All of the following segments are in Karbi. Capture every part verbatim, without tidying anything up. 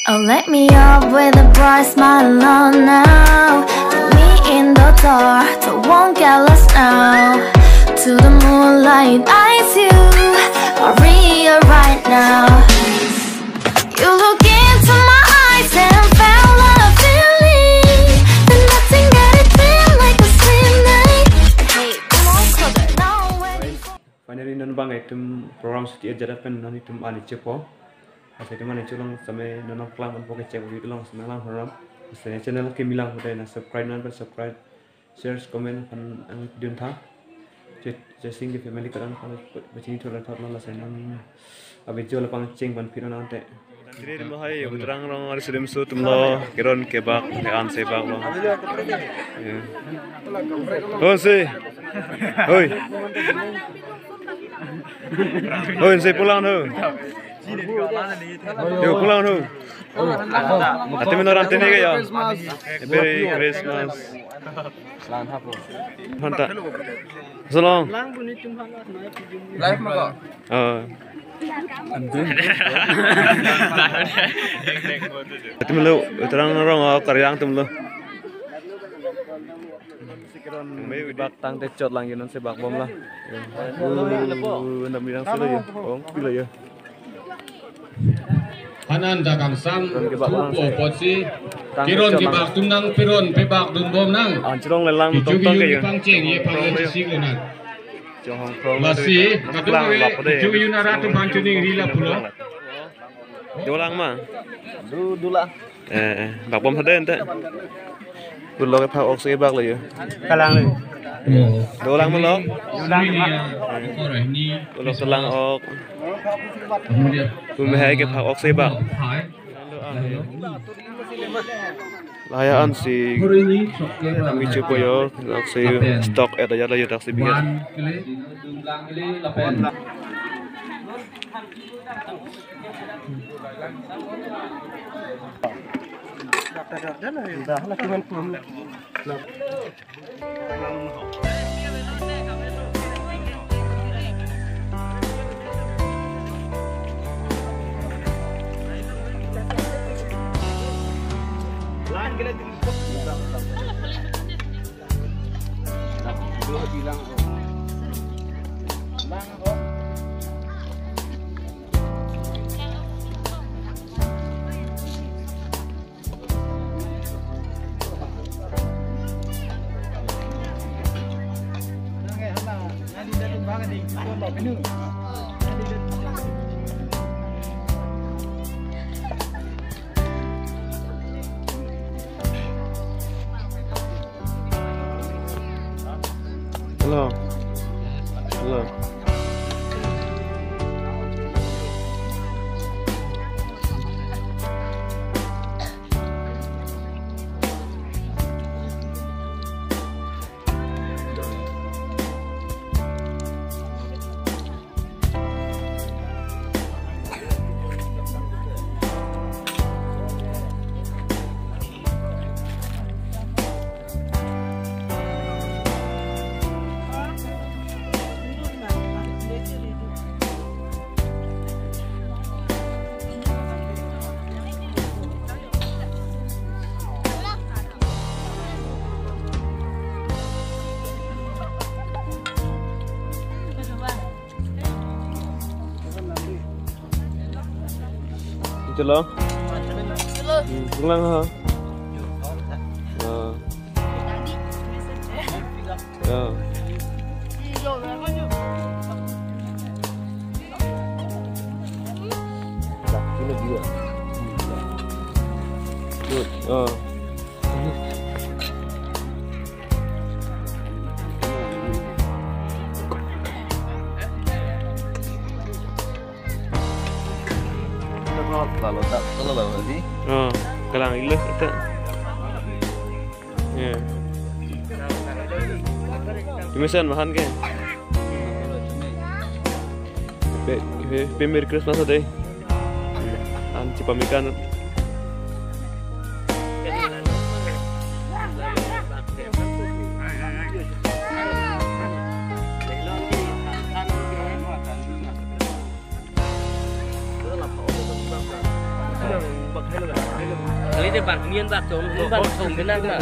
Oh, light me up with a bright smile on now. Put me in the dark, don't won't get lost now. To the moonlight, eyes you, Maria right now. You look into my eyes and felt a feeling that nothing got it feel like a slim night. Hey, come on, closer now, when you Finally, non bang itum program shuti ajat pen non itum ani chepo. Asa itum ani chelong same non klang man poke chek video long same lang program. Asa channel ke milang hote na subscribe non pen subscribe, share, comment pen ang dun tha. Che che sing ke family karan pen bachini thola thot non la sai non abi jo la pang cheng ban phi non ante. Tiri mo hai utrang rong ari sulim su tumlo keron kebak le an se bak lo. Ya. Hon se. Hoi. Hoi se pulang ho. Yo pulang ho. Ate mino ram tene ke ya. Merry Christmas. Hanta. Solong. Live ma ko? Oh. Tumlo, terang rong, oh, karyang tumlo. Bak tangte chot lang yun non se bak bom la. Uh, nam bilang selo ya. Ong pilo ya. Hanan dakangsam, keron kebak bom se. Apotsi, tang keron chot lang. Kebak tum nang peron pebak dun bom nang. Anchorong lelang. Kecho tong tong ke yun. Pangcheng ye pang ye sisik le nang. Chong hong prong. Lasi, kadung lang, eh, lap de. Chu yun ara tu ban chuning rila pulo. Dolang ma? Du, dolang. Eh, eh, bak bom haden te. Pulo ke phak ok se bak le yo. Kalang le. Dolang ma lo? Dolang ma. Pulo kalang ok. Kemudian. Pu me hai ke phak ok se bak. Hai. Lahai an si kami chepo yo, dak si stock et aja la yo dak si bigat. Hello. Hello. Ito lo? Hmm, pulang ha. Ah. Ya. Ini dia. Good. Ah. Lalu tak, lalu lalu tadi. Oh, kalang ilus itu. Ya. Kemisan bahan ke? Pe, pe, pe Merry Christmas ade. An chipamikan. Kali de bang nian bak chom, nian bak chom benar na.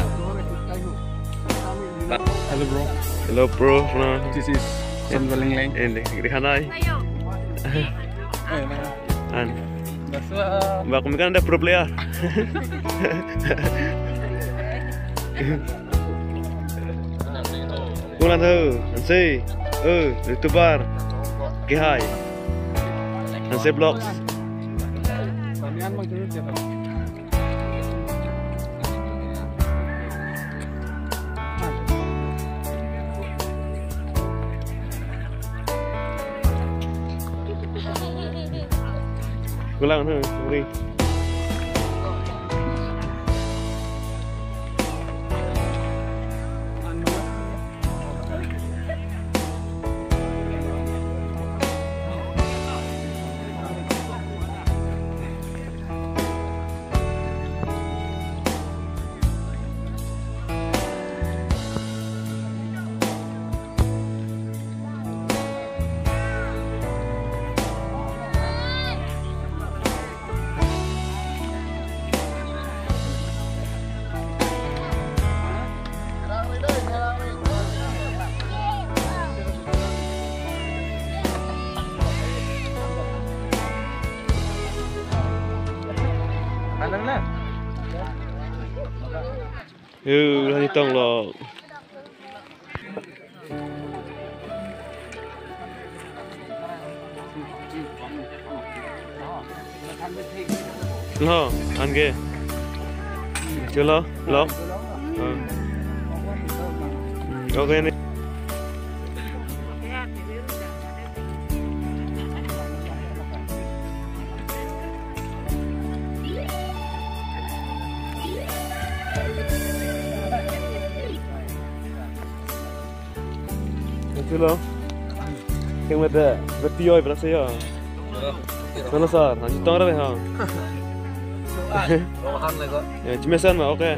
Hello, bro. Hello, bro. Nah. This is Son Balingleng. Eh, ini, ini Hanai. Ayo. Eh, nah. An. Daswa. Bak kami kan ada pro player. Kulang ho, Hanse, eh, YouTuber, Kehai, Hanse Vlogs. Kulang ho, sorry. Yo, lani tong lo. Lo, anke. Chulo, lo. Hmm. Hmm, okay, ne. Chulo. Keng mete, beti oi, berasa ya. Halo, sir. Lanjut tong re, ha. Rohan lego. Ya, cemesen, Pak. Oke.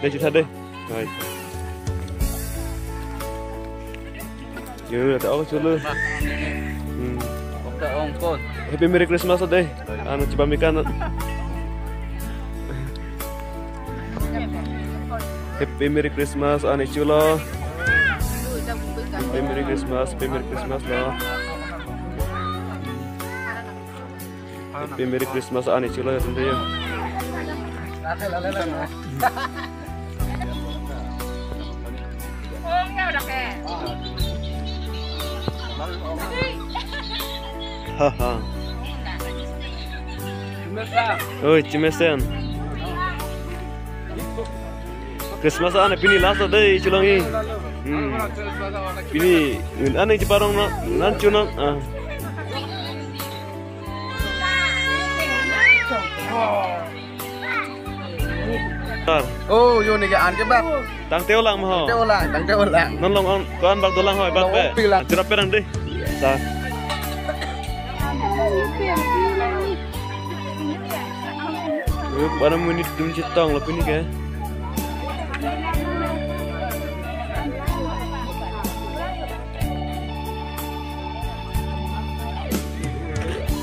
Deh, cerita deh. Baik. Yo, ta ok chulo. Hmm. Okta ong kon. Happy Merry Christmas deh. Anu, coba mikan. Happy Merry Christmas, ani chulo. Happy Merry Christmas, Happy Merry Christmas lo. Happy Merry Christmas, ani chulo ya, tante ya. Haha. Oi, cemesen. Christmas an pini last day, chulo ngi. Hmm. Pini, an nang cheparong na, nang chunang. Ah. Sir. Oh, yo, neke an ke bak. Tangte olang ma ho. Tangte olang, tangte olang. Non long on, ko-an bak dolang ho, bak pe. Long ongpi lang. Churap perang deh. Sir. Rup, barang menit dum chetong lo pini ke.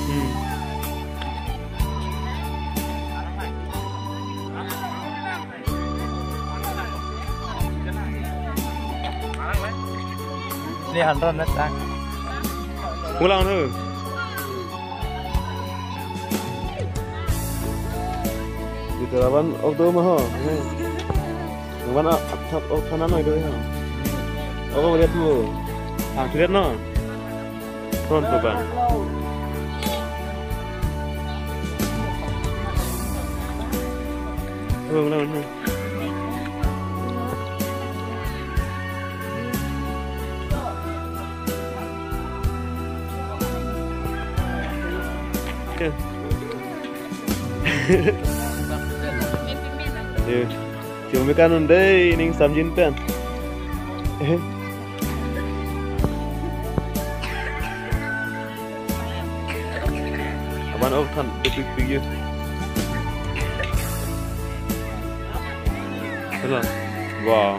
Hmm. Ini anron na tang. Pulang tu. Di terawan ok tu ma ho. Mana atap ok kanan itu ya. Ok, lihat tu. Ah, lihat no. Pronto ba. Vâng, vâng, vâng. Yo. Cumi kan un dei ning samjin pen. Aban ok than dopikpik yo. Hello. Wow.